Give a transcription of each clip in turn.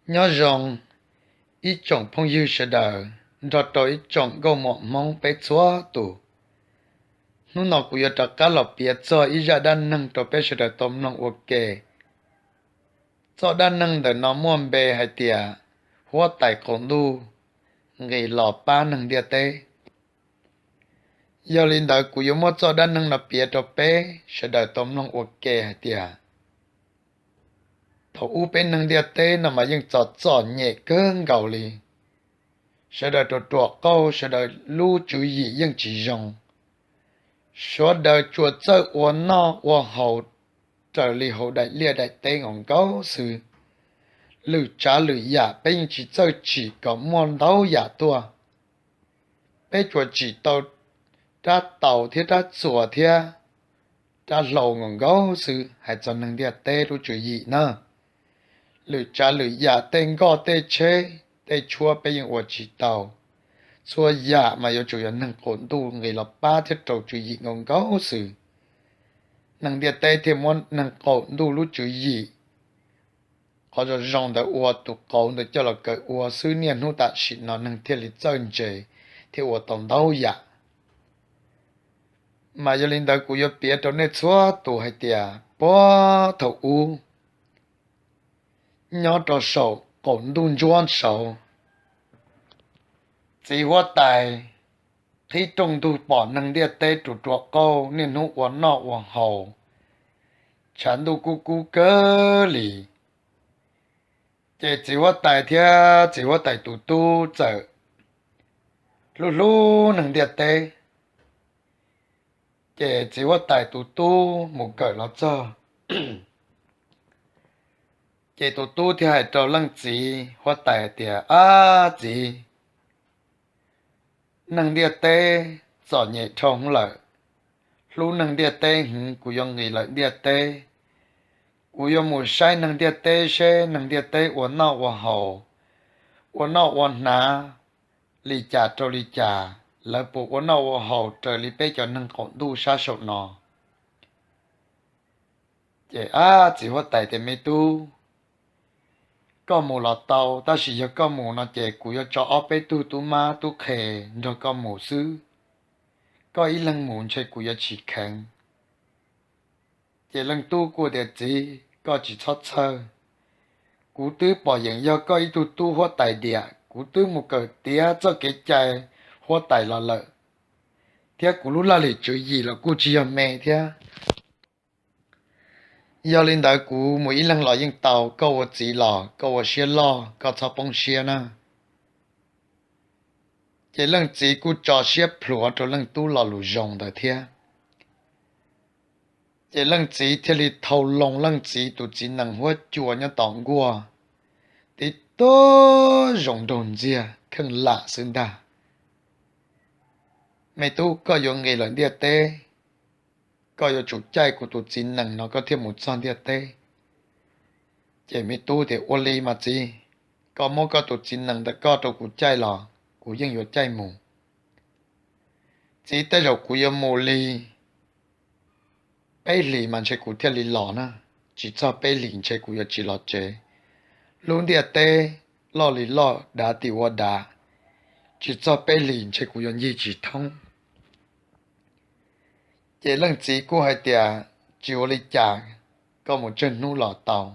Nyob zoo ib tsoom phooj ywg sawv daws nrog rau ib tsoom nkauj muam Hmoob peb txhua tus. Hnub no kuv yuav rov qab los piav txog ib zaj dab neeg rau peb sawv daws tau mloog ua ke. Txoj dab neeg ntawm no muaj npe hais tias huab tais qaum ntuj nqis los pab neeg ntiaj teb. Yog li ntawd kuv yuav muab txoj dab neeg no piav rau peb sawv daws tau mloog ua ke hais tias thaum ub peb neeg ntiaj teb no mas yeej txom txom nyem kawg nkaus li. Sawv daws ruam ruam qauj, sawv daws lub tswv yim yeej tsis zoo. Sawv daws tsuas txawj ua noj ua haus raws li hauv daim liaj daim teb nkaus nkaus xwb. Lwm tsav lwm yam peb yeej tsis txawj tsim kom muaj ntau yam tuaj. Peb tsuas tsim tau rab taus thiab rab txuas thiab rab hlau nkaus nkaus xwb, hais txog neeg ntiaj teb lub tswv yim na. Lwm tsav lwm yam tej nkoj tej tsheb tej tshuab peb yeej ua tsis tau. Txhua yam mas yuav tsum yog neeg qaum ntuj nqis los pab thiab rau tswv yim nkaus nkaus xwb. Neeg ntiaj teb thiaj muab neeg qaum ntuj lub tswv yim, qhov zoo zoo ntawd ua tus qauv ntawd coj los kawm ua xwb, niaj hnub tam sim no neeg thiaj li txawj ntse thiab ua tau ntau yam. Mas yog li ntawd kuv yuav piav rau nej txhua tus hais tias puag thaum ub, nyob rau saum qaum ntuj ntsuab saud, txiv huab tais qhib rooj ntug pom neeg ntiaj teb ruam ruam qauj niaj hnub ua noj ua haus, tshav ntuj kub kub kawg li. Ces txiv huab tais thiab txiv huab tais tus tub txawm hlub hlub neeg ntiaj teb. Ces txiv huab tais tus tub mus kawm los txog, ces tus tub thiaj hais rau leej txiv huab tais hais tias, Ab txiv, neeg ntiaj teb txom nyem dhau hwv lawm. Hlub neeg ntiaj teb heev, kuv yuav nqis lawm ntiaj teb. Kuv yuav mus saib neeg ntiaj teb seb neeg ntiaj teb ua noj ua haus, ua noj ua hnav li cas rau li cas, lawv puas ua noj ua haus raws li peb cov neeg qaum ntuj sab saum no. Ces ab txiv huab tais tias, Me tub, koj mus los tau, tab sis yog koj mus no ces kuv yuav tso ob peb tug tub mab tub qhe nrog koj mus xwb. Koj ib leeg mus ntshe kuv yuav tsis kheev. Ces leej tub kuj tias, Txiv, koj tsis txhob txhawj. Kuv twb pom yeem yog koj ib tug tub huab tais diam, kuv twb mus kawm tiav txoj kev cai huab tais los lawm, thiab kuv lub laj lim tswv yim los kuj tsis yog me thiab. Yog li ntawd kuv mus ib leeg los yeej tau, koj ua txiv los koj ua siab loj, koj txhob poob siab na. Ces leej txiv kuj tso siab plhuav rau leej tub lo lus zoo ntawd thiab. Ces leej txiv thiaj li thau loo leej txiv tus txiv nees huab cua nyob tom nkuaj, tib tug zoo nraug ntxiag kheej lam xwb ntag. Me tub, koj yuav nqis lawm ntiaj teb, koj yuav tsum caij kuv tus txiv nees no koj thiaj mus txog ntiaj teb. Ces me tub tias, Ua li mas txiv, koj muab koj tus txiv nees ntawm koj rau kuv caij los kuv yeej yuav caij mus. Txiv, tej zaum kuv yuav mus li peb hlis mas ntshe kuv thiaj li los na, tsis txog peb hlis ntshe kuv yuav tsis los tsev. Lub ntiaj teb loj li loj, dav tim ua dav, tsis txog peb hlis ntshe kuv yuav ncig tsis thoob. Ces leej txiv kuj hais tias, Tsis ua li cas, koj mus tsawg hnub los tau,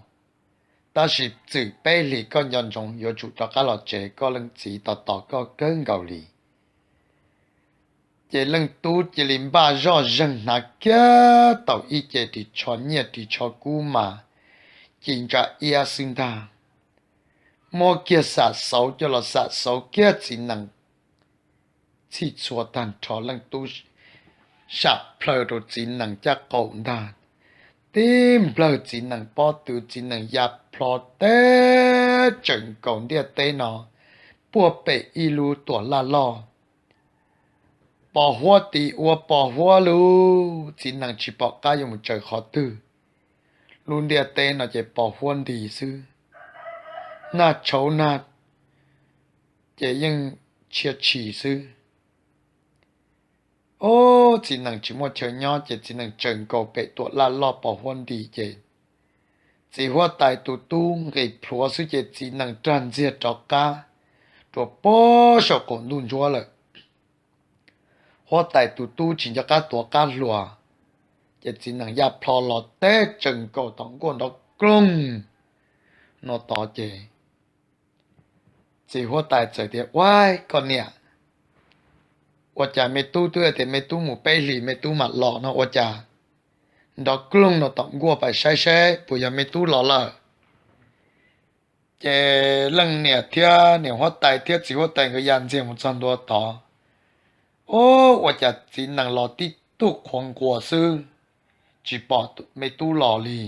tab sis txwm peb hlis koj nco ntsoov yuav tsum rov qab los tsev, koj leej txiv tos tos koj kawg nkaus li. Ces leej tub cia li npaj zoj zeeg hnav kiag tau ib ce ris tsho nyiaj ris tsho kub mas ci ntsa iab xwb ntag. Muab kiag xam xauv coj los xam xauv kiag txiv nees, txhij txhua tag nrho leej tub sam plhaw rau txiv nees caj qaum ntag, tib nplawg txiv nees pob tw, txiv nees ya plho teb tsaws nkaus ntiaj teb no puag pem ib lub tuam laj loj. Pos huab tis ua pos huab lug, txiv nees tsis pom qab yuav mus tsaws qhov twg. Lub ntiaj teb no ces pos huab nti xwb, nag tshauv nag ces yeej tshia tshis xwb. Ob, txiv nees tsis muaj chaw nyob ces txiv nees tsaws nkaus pem tuam laj loj pos huab nti ces Txiv huab tais tus tub nqis plhuav xwb ces txiv nees rag ntxiag rov qab rua puag saum qaum ntuj ntsuab lawm. Huab tais tus tub tsis nco qab tuav qab hluas, ces txiv nees ya plho los teb tsees nkaus tom nkuaj nrov kloog no tod ces txiv huab tais txawm tias, Ua, koj niam, ua cas me tub twb tias me tub mus peb hlis me tub mam los no ua cas nrov kloog no tom nkuaj, pais saib seb puas yog me tub los lawm. Ces leej niam thiab niam huab tais thiab txiv huab tais nkawd ya ntxiag mus txog ntua tod, o, ua cas txiv nees los tib tug qhuav nquas xwb, tsis pom me tub los li.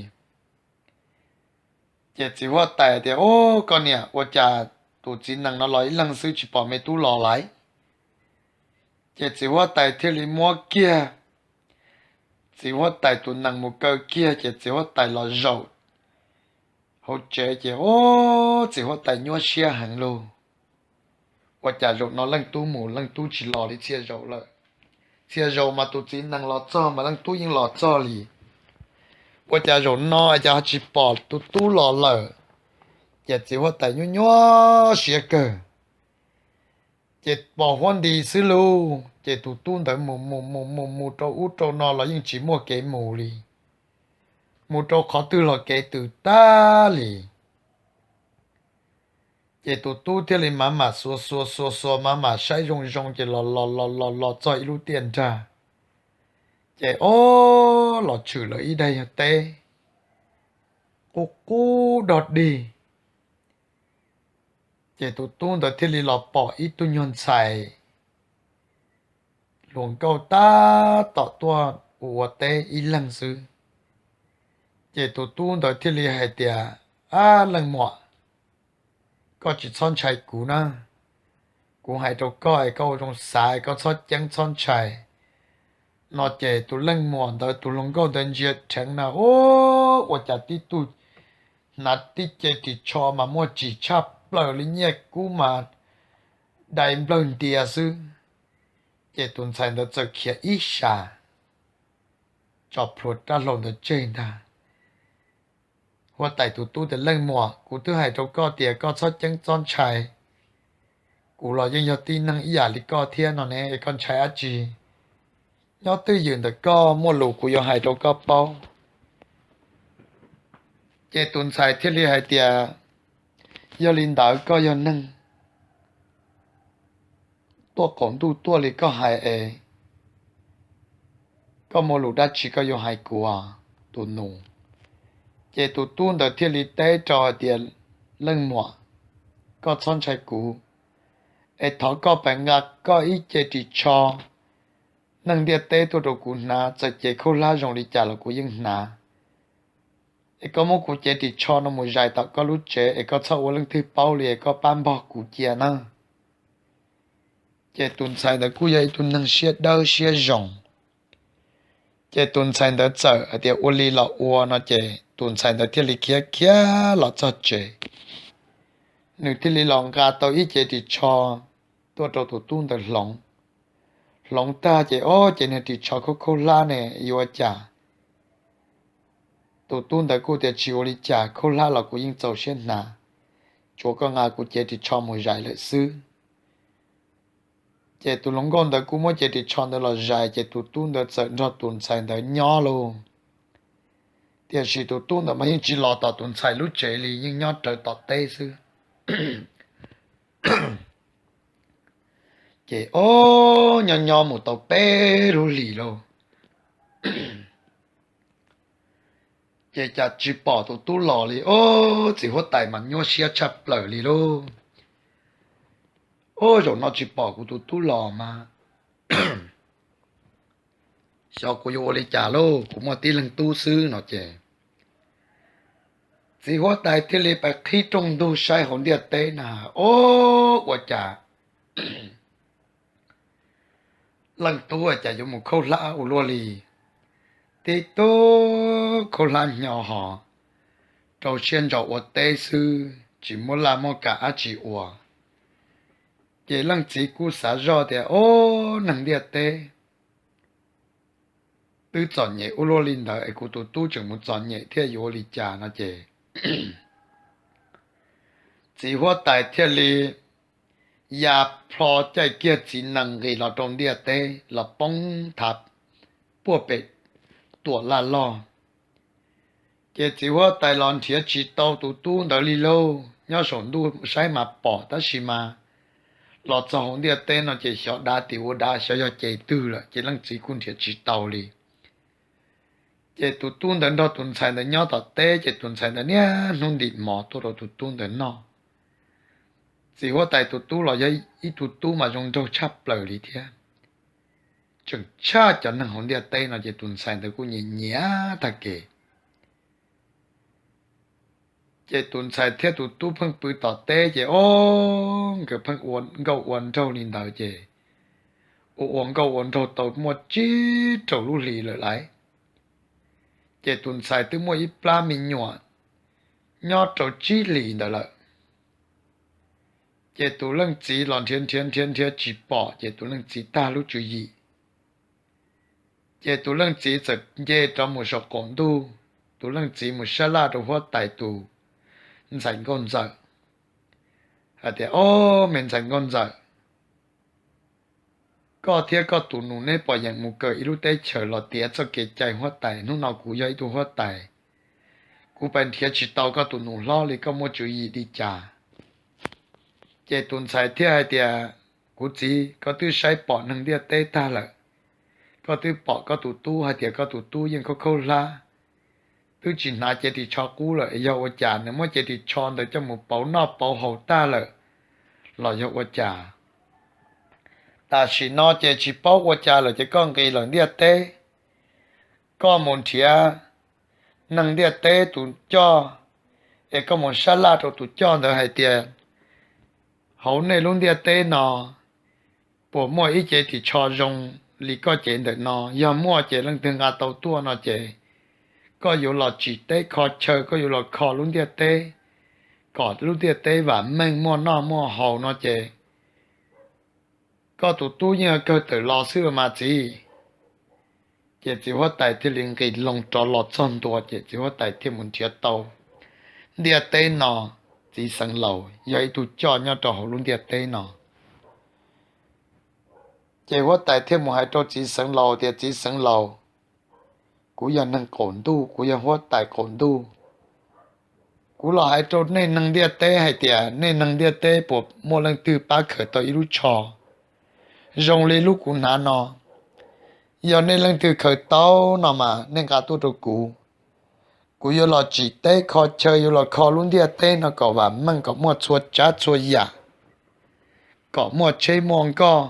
Ces txiv huab tais tias, O, koj niam, ua cas tus txiv nees no los ib leeg xwb tsis pom me tub los lawm? Ces txiv huab tais thiaj li muab kiag txiv huab tais tus nees mus kaw kiag ces txiv huab tais los zaum hauv tsev ces, o, txiv huab tais nyuaj siab heev lug. Ua cas zaum no leej tub mus leej tub tsis los li txhia zaus lawm? Txhia zaus mas tus txiv nees los txog mas leej tub yeej los txog li. Ua cas zaum no cas ho tsis pom tus tub los lawm? Ces txiv huab tais nyuaj nyuaj siab kawg. Ces pos huab nti xwb lauj, ces tus tub ntawd mus mus mus mus mus rau ub rau no los yeej tsis muaj kev mus li, mus rau qhov twg los kev tws tag li. Ces tus tub thiaj li mam mam xuas xuas xuas xuas mam mam saib zoo zoo ces los los los los los txog ib lub tiaj nrag, ces o, los tshwm lawm ib daim yog teb qub qub dog dig. Ces tus tub ntawd thiaj li los pom ib tug nyuag ntxhais hluas nkauj tab tom tuaj ua ua teb ib leeg xwb. Ces tus tub ntawd thiaj li hais tias, Ab leej muam, koj tsis txhob ntshai kuv na, kuv hais rau koj es koj ua zoo xav es koj txhob ceeb txhob ntshai. No ces tus leej muam ntawd tus hluas nkauj ntawd ntsia rheev na, o, ua cas tib tug hnav tib ce ris tsho mas muaj tsim tshaj plaws li, nyiaj kub mas dai nplawg ntia xwb. Ces tus ntxhais ntawd txawm khiav ib sas tso plhuav rab hlau ntawd tseg ntag. Huab tais tus tub tias, Leej muam, kuv twb hais rau koj tias koj txhob ceeb txhob ntshai, kuv los yeej yog tib neeg ib yam li koj thiab no ne, koj ntshai dab tsi? Nyob twj ywm ntawm koj, muaj lus kuv yuav hais rau koj paub. Ces tus ntxhais thiaj li hais tias, Yog li ntawd koj yog neeg tuaj qaum ntuj tuaj li koj hais es koj muaj lus dab tsi koj yuav hais kuv, tus nus? Ces tus tub ntawd thiaj li teb rau hais tias, Leej muam, koj txhob ntshai kuv, es thov koj pab nqa koj ib ce ris tsho. Neeg ntiaj teb tuaj rau kuv hnav, txawm cev khaub hlab zoo li cas los kuv yeej hnav. Es koj muab kuv cev ris tsho no mus zais tom koj lub tsev es koj txhob ua leej twg paub li es koj pab npog kuv cia na. Ces tus ntxhais ntawd kuj yog ib tug neeg siab dawb siab zoo. Ces tus ntxhais ntawd txawm hais tias, Ua li los ua no ces tus ntxhais ntawd thiaj li khiav khiav los txog tsev. Nws thiaj li los nqa tau ib cev ris tsho tuaj rau tus tub ntawd hloov. Hloov tag ces, o, ces niag ris tsho khaub khaub hlab ne yuav ua cas? Tus tub ntawd kuj tias, Tsis ua li cas, khaub hlab los kuv yeej txaus siab hnav, tsuav koj nqa kuv cev ris tsho mus zais lawm xwb. Ces tus hluas nkauj ntawd kuj muab cev ris tsho ntawd los zais ces tus tub ntawd txawm nrog tus ntxhais ntawd nyob lauj. Tiam sis tus tub ntawd mas yeej tsis los tom tus ntxhais lub tsev li, yeej nyob rawv tom teb xwb. Ces, o, nyob nyob mus tau peb lub hlis lauj, ces cas tsis pom tus tub los li. O, txiv huab tais mas nyuaj siab tshaj plaws li lauj. O, zaum no tsis pom kuv tus tub los mas xyov kuv yuav ua li cas lauj, kuv muaj tib leeg tub xwb no ces txiv huab tais thiaj li pais qhib rooj ntug saib hauv ntiaj teb na. O, ua cas leej tub cas yuav mus khaub hlab ua luaj li. Tib tug khaub hlab hnyo hos rau siab ntso ua teb xwb, tsis muaj laj muaj kam dab tsi ua. Ces leej txiv kuj xav zoj tias, O, neeg ntiaj teb twb txom nyem ua luaj li ntawd es kuv tus tub tseem mus txom nyem thiab yuav ua li cas no ces txiv huab tais thiaj li ya plho caij kiag txiv nees nqis los rau ntiaj teb los poob thav puag pem tuam laj loj. Ces txiv huab tais los nrhiav tsis tau tus tub ntawd li lauj, nyob saum ntuj saib mas pom tab sis mas los txog hauv ntiaj teb no ces xyov dav tim ua dav, xyov yog ces twg lawm ces leej txiv kuj nrhiav tsis tau li. Ces tus tub ntawd nrog tus ntxhais ntawd nyob tom teb ces tus ntxhais ntawd niaj hnub ntim mov tuaj rau tus tub ntawd noj. Txiv huab tais tus tub los yog ib tug tub mas zoo nraug tshaj plaws li thiab. Tseem tshaj cov neeg hauv ntiaj teb no ces tus ntxhais ntawd kuj nyiam nyiam tag kev. Ces tus ntxhais thiab tus tub pheej pw tom teb ces o, nkawd pheej ua nkauj ua nraug li ntawd ces ua ua nkauj ua nraug tau muaj tsib rau lub hlis lawm lauj. Ces tus ntxhais twb muaj ib plab me nyuam nyob rau tsib hlis ntawd lawm. Ces tus leej txiv los nrhiav nrhiav nrhiav nrhiav tsis pom ces tus leej txiv tag lub tswv yim. Ces tus leej txiv txawm nce rov mus saum qaum ntuj, tus leej txiv mus sab laj rau huab tais tus ntxhais nkauj ntxawm hais tias, Ob, me ntxhais nkauj ntxawm, koj thiab koj tus nus neb puas yeem mus kawm ib lub teb chaws los tiav txoj kev cai huab tais? Hnub no kuv yog ib tug huab tais, kuv pais nrhiav tsis tau koj tus nus hlob li, koj muaj tswv yim li cas? Ces tus ntxhais thiaj hais tias, Kuv txiv, koj twb saib pom neeg ntiaj teb tag lawm, koj twb pom koj tus tub hais tias koj tus tub yeej khaub khaub hlab, twb tsis hnav cev ris tsho qub lawm, yog ua cas nws muab cev ris tsho ntawd coj mus pauv noj pauv haus tag lawm los yog ua cas? Tam sim no ces tsis paub ua cas lawm ces koj nqis lawm ntiaj teb, koj mus nrhiav neeg ntiaj teb tus coj, es koj mus sab laj rau tus coj ntawd hais tias, Hauv nej lub ntiaj teb no puas muaj ib cev ris tsho zoo li koj cev ntawm no? Yog muaj ces leej twg nqa tau tuaj no ces koj yuav los tsim teb kho chaw, koj yuav los kho lub ntiaj teb kom lub ntiaj teb vam meej muaj noj muaj haus no ces koj tus tub yeej kawg tawm los xwb los mas txiv. Ces txiv huab tais thiaj li nqis loo rov los txog ntua ces txiv huab tais thiaj mus nrhiav tau ntiaj teb no txiv xeev laus yog ib tug coj nyob rau hauv lub ntiaj teb no. Ces huab tais thiaj mus hais rau txiv xeev laus tias, Txiv xeev laus, kuv yog neeg qaum ntuj, kuv yog huab tais qaum ntuj. Kuv los hais rau nej neeg ntiaj teb hais tias nej neeg ntiaj teb puas muaj leej twg pab khaws tau ib lub tsho zoo li lub kuv hnav no? Yog nej leej twg khaws tau no mas nej nqa tuaj rau kuv. Kuv yuav los tsim teb kho chaw, yuav los kho lub ntiaj teb no kom vam meej, kom muaj txhua tsav txhua yam, kom muaj tsheb muaj nkoj,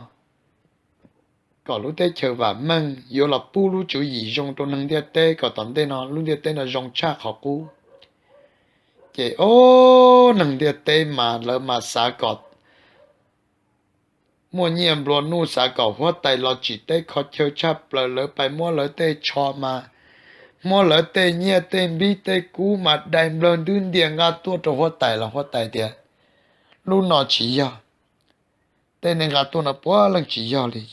kom lub teb chaws vam meej, yuav los pub lub tswv yim zoo rau neeg ntiaj teb kom tom ntej no lub ntiaj teb no zoo tshaj qhov qub. Ces ob, neeg ntiaj teb mas lawv mas xav kom muaj nyiaj nplua nuj, xav kom huab tais los tsim teb kho chaw tshaj plaws, lawv pais muab lawv tej tsho mas, muab lawv tej nyiaj tej npib tej kub mas dai nplawg ntwb ntias nqa tuaj rau huab tais los huab tais tias, Lub no tsis yog. Tej nej nqa tuaj no puav leej tsis yog li.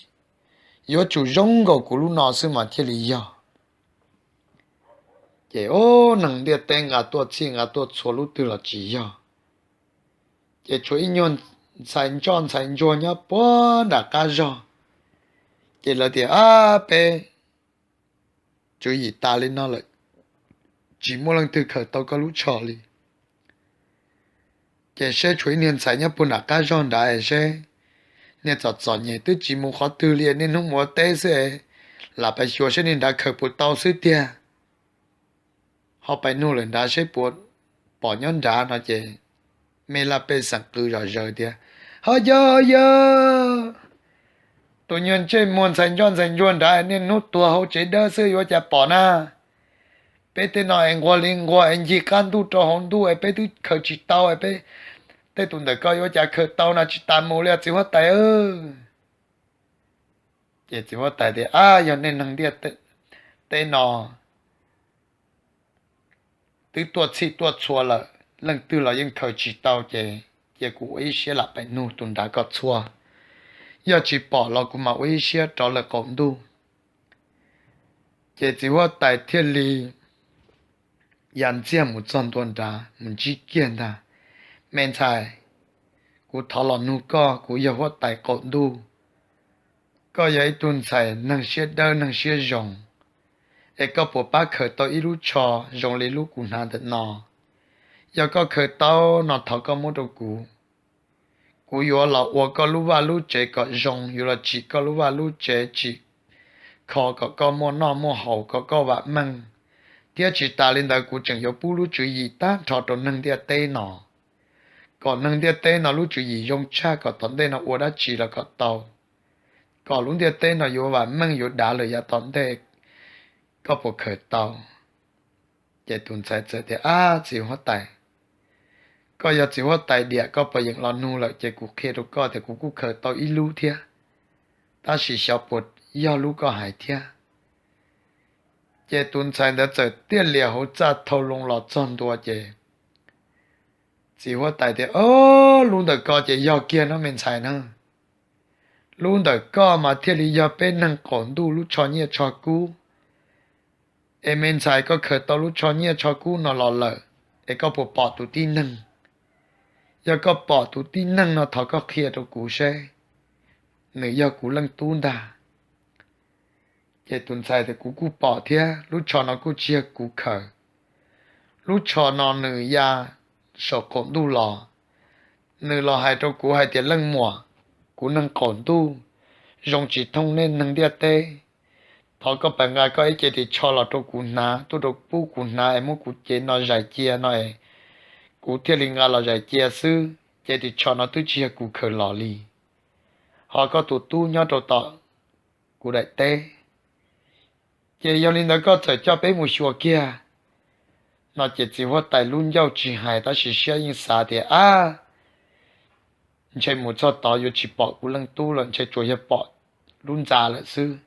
Yuav tsum zoo nkaus kuv lub no xwb mas thiaj li yog. Ces ob, neeg ntiaj teb nqa tuaj txhij nqa tuaj txhua lub twg los tsis yog. Ces tshuav ib nyuag ntxhais ntsoj ntxhais ntsuag nyob puag nram qab zog. Ces lawv tias, Ab, peb tswv yim tas li no lawm, tsis muaj leej twg khaws tau koj lub tsho li. Ces seb tshuav ib niag ntxhais nyob puag nram qab zog nrad es seb niag txom txom nyem twb tsis mus qhov twg li, niaj hnub mus ua teb xwb, lam pais xyuas seb niag nrad khaws puas tau xwb tiag. Ho pais nug lawm nrad seb puas pom nyob nrad no ces me laj pej xeem qw zom zaws tias, Ho yog, ho yog! Tus nyuag ntsej muag ntxhais ntsoj ntxhais ntsuag nrad niaj hnub tuag hauv tsev dawb xwb yuav cas pom na. Peb tej no es nquag li nquag es ncig qab ntuj rau hauv ntuj es peb twb khaws tsis tau, peb tej tus ntawm ko yuav cas khaws tau no, tsis tas mus li txiv huab tais. Ces txiv huab tais tias, Ab, yog nej neeg ntiaj teb no twb tuaj txhij tuaj txhua lawm, leej twg los yeej khaws tsis tau, ces cia kuv ua ib siab lam pais nug tus nrad kom txhua. Yog tsis pom los kuv mam ua ib siab rov lawm qaum ntuj. Ces txiv huab tais thiaj li ya ntxiag mus txog ntua nrad mus ntsib kiag ntag. Me ntxhais, kuv thov los nug koj, kuv yog huab tais qaum ntuj, koj yog ib tug ntxhais neeg siab dawb neeg siab zoo, es koj puas pab khaws tau ib lub tsho zoo li lub kuv hnav ntawm no? Yog koj khaws tau no thov koj muab rau kuv. Kuv yuav los ua koj lub vaj lub tsev kom zoo, yuav los tsim koj lub vaj lub tsev, tsim kho kom koj muaj noj muaj haus, kom koj vam meej. Thiab tsis tas li ntawd kuv tseem yuav pub lub tswv yim tag nrho rau neeg ntiaj teb no, kom neeg ntiaj teb no lub tswv yim zoo tshaj, kom tom ntej no ua dab tsi los kom tau, kom lub ntiaj teb no yuav vam meej yuav dav lawm yav tom ntej. Koj puas khaws tau? Ces tus ntxhais txawm tias, Ab, txiv huab tais, koj yog txiv huab tais diam, koj puas yeem los nug lawm ces kuv qhia rau koj tias kuv kuj khaws tau ib lub thiab, tab sis xyov puas yog lub koj hais thiab. Ces tus ntxhais ntawd txawm tiaj lias hauv txaj thau loo los txog ntua ces txiv huab tais tias, Ob, lub ntawm ko ces yog kiag no me ntxhais na. Lub ntawm koj mas thiaj li yog peb neeg qaum ntuj lub tsho nyiaj tsho kub. Es me ntxhais, koj khaws tau lub tsho nyiaj tsho kub no los lawm, es koj puas pom tus tib neeg? Yog koj pom tus tib neeg no thov koj qhia rau kuv seb nws yog kuv leej tub ntag. Ces tus ntxhais tias, Kuv kuj pom thiab, lub tsho no kuj tsis yog kuv khaws. Lub tsho no nws ya saum qaum ntuj los, nws los hais rau kuv hais tias, Leej muam, kuv neeg qaum ntuj, zoo tsis thooj nej neeg ntiaj teb. Thov koj pab nqa koj ib ce ris tsho los rau kuv hnav, tuaj rau pub kuv hnav es muab kuv cev no zais cia no es kuv thiaj li nqa los zais cia xwb. Cev ris tsho no twb tsis yog kuv khaws los li, ho koj tus tub nyob rau tom kuv daim teb. Ces yog li ntawd koj txawm coj peb mus xyuas kiag no. Ces txiv huab tais lub ncauj tsis hais tab sis siab yeej xav tias, Ab, ntshe mus txog tod yuav tsis pom kuv leej tub lawm, ntshe tsuas yog pom lub ntxa lawm xwb.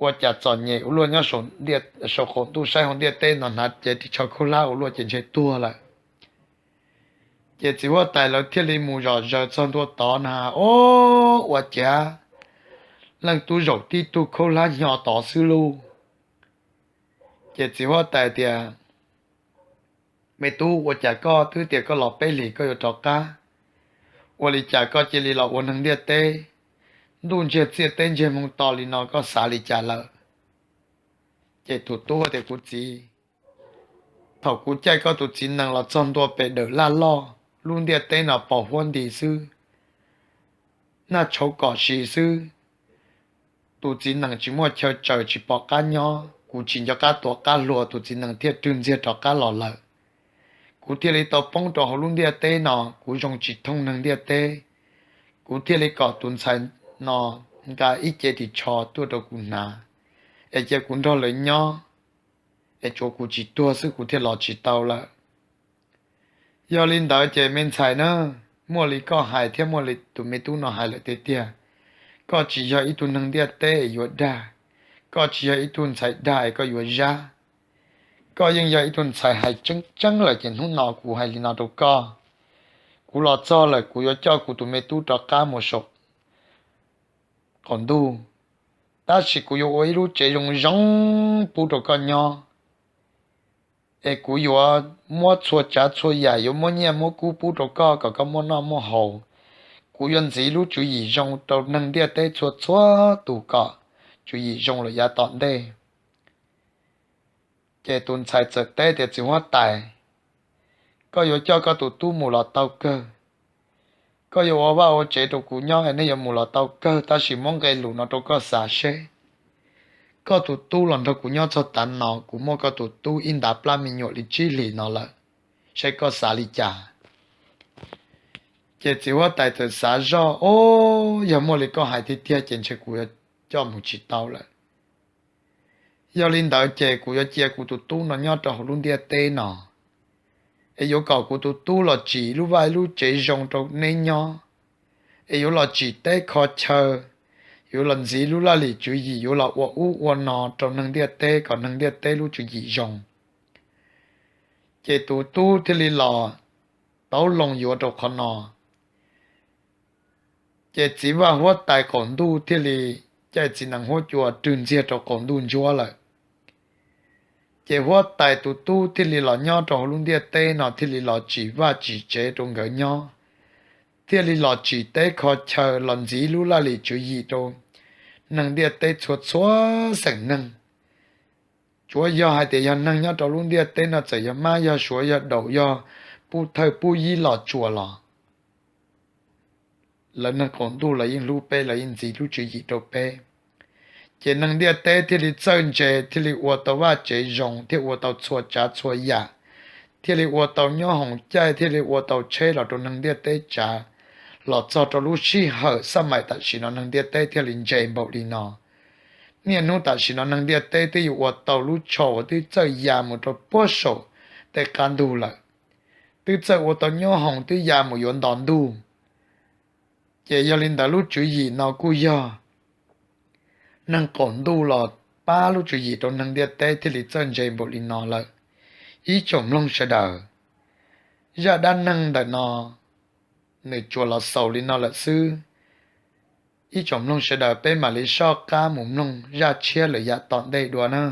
Ua cas txom nyem ua luaj, nyob saum qaum ntuj saib hauv ntiaj teb no hnav cev ris tsho khaub hlab ua luaj ces ntshe tuag lawm. Ces txiv huab tais lawv thiaj li mus zom zaws txog ntua tod na, ob, ua cas leej tub zaum tib tug khaub hlab hnyo tod xwb lauj. Ces txiv huab tais tias, Me tub, ua cas koj twb tias koj los peb hlis koj yuav rov qab, ua li cas koj cia li los ua neeg ntiaj teb? Ntuj ntsiag txiaj teb ntsiag moo to li no koj xav li cas lawm? Ces tus tub tias, Kuv txiv, thaum kuv caij koj tus txiv nees los txog ntua pem dawm laj loj, lub ntiaj teb no pos huab nti xwb, nag tshauv kom si xwb. Tus txiv nees tsis muaj chaw tsaws, tsis pom qab nyob, kuv tsis nco qab tuav qab hluas, tus txiv nees thiaj rwg ntxiag rov qab los lawm. Kuv thiaj li tau poob rau hauv lub ntiaj teb no, kuv zoo tsis thooj neeg ntiaj teb. Kuv thiaj li kom tus ntxhais no nqa ib ce ris tsho tuaj rau kuv hnav, es cia kuv nrog lawv nyob, es tsuav kuv tsis tuag xwb kuv thiaj los tsis tau lawm. Yog li ntawd ces me ntxhais na, muaj li koj hais thiab muaj li tus me tub no hais lawm tiag tiag. Koj tsis yog ib tug neeg ntiaj teb es yuav dag, koj tsis yog ib tug ntxhais dag es koj yuav zab. Koj yeej yog ib tug ntxhais hais tseeb tseeb lawm ces hnub no kuv hais li no rau koj. Kuv los txog lawm kuv yuav coj kuv tus me tub rov qab mus saum qaum ntuj, tab sis kuv yuav ua ib lub tsev zoo zoo pub rau koj nyob. Es kuv yuav muab txhua tsav txhua yam, yuav muab nyiaj muab kub pub rau koj kom koj muaj noj muaj haus. Kuv yuav ntxiv lub tswv yim zoo rau neeg ntiaj teb txhua txhua tus kom tswv yim zoo lawm yav tom ntej. Ces tus ntxhais txawm teb tias, Txiv huab tais, koj yuav coj koj tus tub mus los tau kawg. Koj yuav ua vaj ua tsev rau kuv nyob es nej yuav mus los tau kawg, tab sis muab nqe lus no rau koj xav seb. Koj tus tub los nrog kuv nyob txog tav no, kuv muaj koj tus tub ib ntav plab me nyuam li tsib hlis no lawm, seb koj xav li cas? Ces txiv huab tais txawm xav zoj, Ob, yog muaj li koj hais tiag tiag ces ntshe kuv yuav coj mus tsis tau lawm. Yog li ntawd ces kuv yuav cia kuv tus tub no nyob rau hauv lub ntiaj teb no, es yuav kom kuv tus tub los tsim lub vaj lub tsev zoo rau neb nyob, es yuav los tsim teb kho chaw, yuav los ntxiv lub laj lim tswv yim, yuav los ua ub ua no rau neeg ntiaj teb kom neeg ntiaj teb lub tswv yim zoo. Ces tus tub thiaj li los tauv loo yuav rau qhov no. Ces txiv vaj huab tais qaum ntuj thiaj li caij txiv nees huab cua rwg ntxiag rau qaum ntuj ntsuab lawm. Ces huab tais tus tub thiaj li los nyob rau hauv lub ntiaj teb no, thiaj li los tsim vaj tsim tsev rau nkawd nyob, thiaj li los tsim teb kho chaw, los ntxiv lub laj lim tswv yim rau neeg ntiaj teb txhua txhua xeem neeg. Tsuav yog hais tias yog neeg nyob rau lub ntiaj teb no, txawm yog mab yog suav yog daum yog pub thawj pub yib los tsuas los, lawv neeg qaum ntuj los yeej hlub peb, los yeej ntxiv lub tswv yim rau peb. Ces neeg ntiaj teb thiaj li txawj ntse, thiaj li ua tau vaj tsev zoo, thiaj ua tau txhua tsav txhua yam, thiaj li ua tau nyob hoov caij, thiaj li ua tau tsheb los rau neeg ntiaj teb tsav. Los txog rau lub sij hawm xab maim tam sim no neeg ntiaj teb thiaj li ntse npaum li no. Niaj hnub tam sim no neeg ntiaj teb twb yuav ua tau lub tsho uas twb txawj ya mus rau puag saum tej qab ntug lawm, twb txawj ua tau nyob hoov twb ya mus yuav nto ntuj. Ces yog li ntawd lub tswv yim no kuj yog neeg qaum ntuj los pab lub tswv yim rau neeg ntiaj teb thiaj li txawj ntse npaum li no lawm. Ib tsoom mloog sawv daws, zaj dab neeg ntawm no nws tsuas los xaus li no lawm xwb. Ib tsoom mloog sawv daws, peb mam li soj qab mus mloog zaj tshiab lawm yav tom ntej dua na.